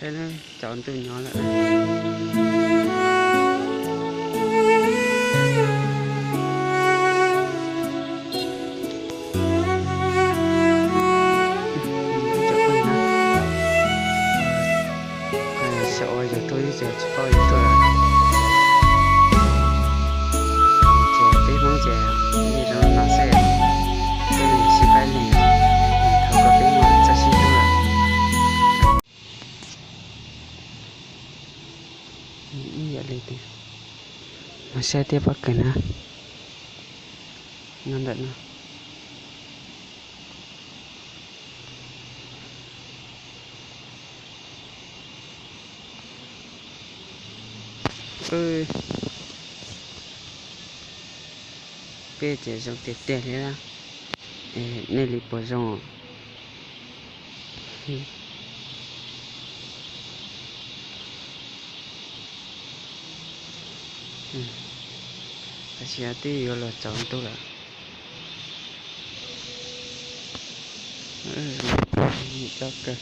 Tsaus ntuj nyob lawm. Xyov ua yog tuaj ib txhia tsis paub yus tuaj lawm. Ces peb Hmoob ces yeej zoo no xwb, peb yeej sib pab leeg, thov kom peb muaj txoj sia tuaj. Ib yam li tias, mas saib tiaj pob kws na, nyob ntawm no. Peb ces zoo tiag tiag li na. Nej li puas zoo? Tab sis twb yuav luag tsaus ntuj lawm. Zoo kawg.